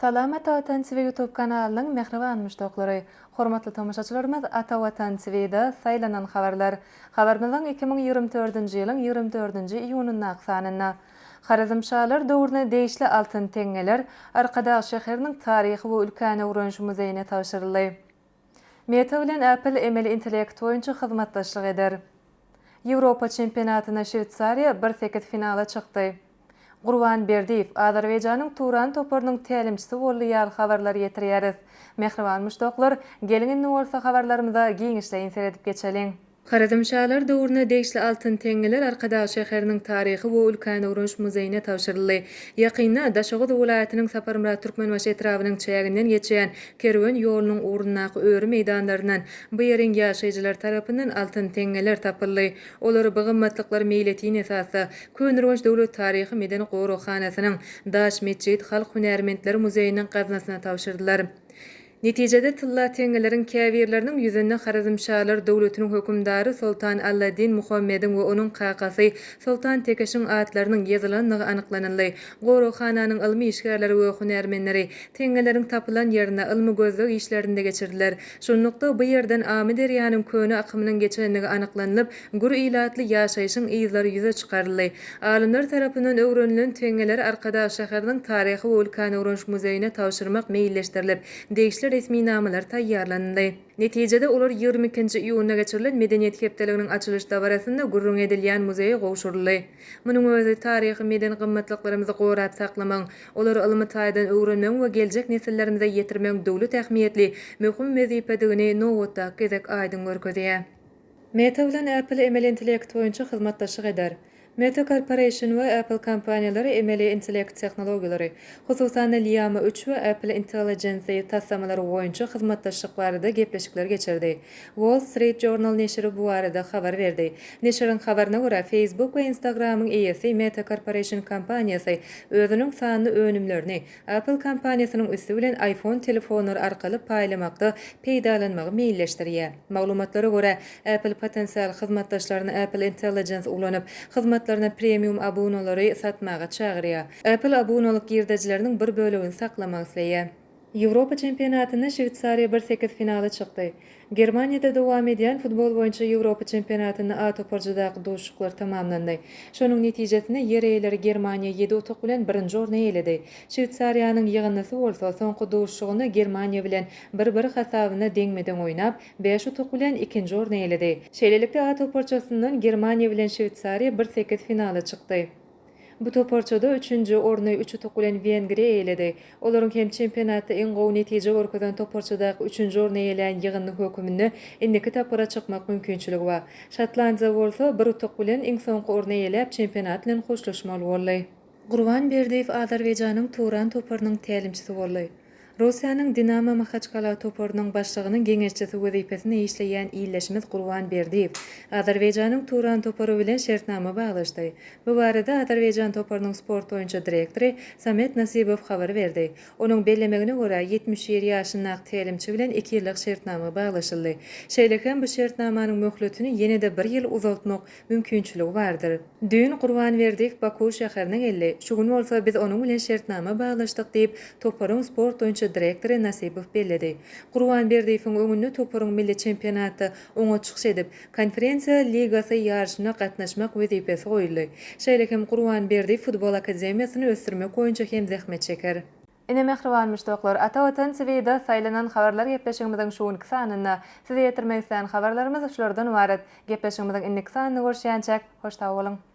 Salam Ata Watan TV YouTube kanalynyň mähriban muşdaklary! Hormatly tomaşaçylarymyz Ata Watan TV-da saýlanan habarlar. Habarymyzyň 2024-nji ýylyň 24-nji iýunyndaky sanynda. Horezmşalar döwrüne degişli altyn teňňeler Arkadag şäheriniň Taryhy we ülkäni öwreniş muzeýine tabşyryldy. Meta bilen Apple emeli intellekt boýunça hyzmatdaşlyk eder. Ýewropa çempionatynda Şweýsariýa bir sekiz finala çykdy. Gurban Berdiýew Azerbaýjanyň Turan toparynyň tälimçisi boldy ýaly habarlary ýetirýäris. Mähriban muşdaklar, geliň indi bolsa habarlarymyza giňişleýin seredip geçeliň. Horezmşalar döwrüne degişli altyn teňňeler Arkadag şäheriniň Taryhy we ülkäni öwreniş muzeýine tabşyryldy. Ýakynda Daşoguz welaýatynyň Saparmyrat Türkmenbaşy etrabynyň çäginden geçýän kerwen ýolunyň ugrundaky öri meýdanlaryndan bu ýeriň ýaşaýjylary tarapyndan altyn teňňeler tapyldy. Olary bu gymmatlyklar meýletin esasda Köneürgenç döwlet taryhy-medeni goraghanasynyň Daş metjit halk hünärmentleri muzeýiniň gaznasyna tabşyrdylar. Netijede tylla teňňeleriň käbirleriniň ýüzünde Horezmşalar döwletiniň hökümdary Soltan Alladdin Muhammediň we onuň kakasy Soltan Tekeşiň atlarynyň ýazylandygy anyklanyldy. Goraghananyň ylmy işgärleri we hünärmenleri teňňeleriň tapylan ýerinde ylmy-gözleg işlerini-de geçirdiler. Şunlukda, bu ýerden Amyderýanyň köne akymynyň geçendigi anyklanylyp, gür ilatly ýaşaýşyň yzlary ýüze çykaryldy. Alymlar tarapyndan öwrenilen teňňeleri Arkadag şäheriniň Taryhy we ülkäni öwreniş muzeýine tabşyrmak meýilleşdirilip, degişli resminamalar taýýarlanyldy. Netijede, olar 22-nji iýunda geçirilen Medeniýet hepdeliginiň açylyş dabarasynda gürrüňi edilýän muzeýe gowşuryldy. Munuň özi taryhy-medeni gymmatlyklarymyzy gorap saklamagyň, olary ylmy taýdan öwrenmegiň we geljek nesillerimize ýetirmegiň döwlet ähmiýetli möhüm wezipedigini nobatdaky gezek aýdyň görkezýär. Meta bilen Apple emeli intellekt boýunça hyzmatdaşlyk eder. Meta Corporation we Apple kompaniýalary emeli intellekt tehnologiýalary, hususan-da Llama üç we Apple Intelligence taslamalary boýunça hyzmatdaşlyk barada gepleşikler geçirdi. Wall Street Journal neşiri bu barada habar berdi. Neşiriň habaryna görä, Facebook we Instagram-yň eýesi Meta Corporation kompaniýasy özüniň sanly önümlerini Apple kompaniýasynyň üsti bilen iPhone telefonlary arkaly paýlamakda peýdalanmagy meýilleşdirýär. Maglumatlara görä, Apple potensial hyzmatdaşlaryny Apple Intelligence ulanyp, hyzmatlaryna premium abunalary satmaga çagyrýar. Apple abunalyk girdejileriniň bir bölegini saklamak isleýär. Ýewropa çempionatynda Şweýsariýa bir sekiz finala çykdy. Germaniýada dowam edýän futbol boýunça Ýewropa çempionatynda A toparçadaky duşuşyklar tamamlandy. Şonuň netijesinde ýer eýeleri Germaniýa ýedi utuk bilen birinji orny eýeledi. Şweýsariýanyň ýygyndysy bolsa soňky duşuşygynda Germaniýa bilen bir-bir hasabynda deňme-deň oýnap, bäş utuk bilen ikinji orny eýeledi. Şeýlelikde A toparçasyndan Germaniýa bilen Şweýsariýa bir sekiz finala çykdy. Bu toparçada üçünji orny üç utuk bilen Wengriýa eýeledi. Olaryň hem çempionatda iň gowy netije görkezen toparçadaky üçünji orny eýelän ýygyndy höküminde indiki tapgyra çykmak mümkinçiligi bar. Şotlandiýa bolsa bir utuk bilen iň soňky orny eýeläp, çempionat bilen hoşlaşmaly boldy. Gurban Berdiýew Azerbaýjanyň Turan toparynyň tälimçisi boldy. Russiýanyň Dinamo Mahaçkala toparynyň başlygynyň geňeşçisi wezipesinde işleýän ildeşimiz Gurban Berdiýew Azerbaýjanyň Turan topary bilen şertnama baglaşdy. Bu barada Azerbaýjan toparynyň sport boýunça direktory Samet Nasibow habar berdi. Onuň bellemegine görä, 71 ýaşyndaky tälimçi bilen iki ýyllyk şertnama baglaşyldy. Şeýle hem bu şertnamanyň möhletini ýene-de bir ýyl uzaltmak mümkinçiligi bardyr. Düýn Gurban Berdiýew Baku şäherine geldi. Şu gün bolsa biz onuň bilen şertnama baglaşdyk diýip, toparyň sport boýunça direktory Nasibow belledi. Gurban Berdiýewiň öňünde toparyň milli çempionatda oňat çykyş edip, Konferensiýa ligasy ýaryşyna gatnaşmak wezipesi goýuldy. Şeýle hem Gurban Berdiýew futbol akademiýasyny ösdürmek boýunça hem zähmet çeker. Ine mähriban muşdaklar, Ata Watan TVda saýlanan habarlar gepleşigimiziň şu günki sanynda size ýetirmek islän habarlarymyz şulardan ybarat. Gepleşigimiziň indiki sanynda görüşýänçäk, hoş sag boluň!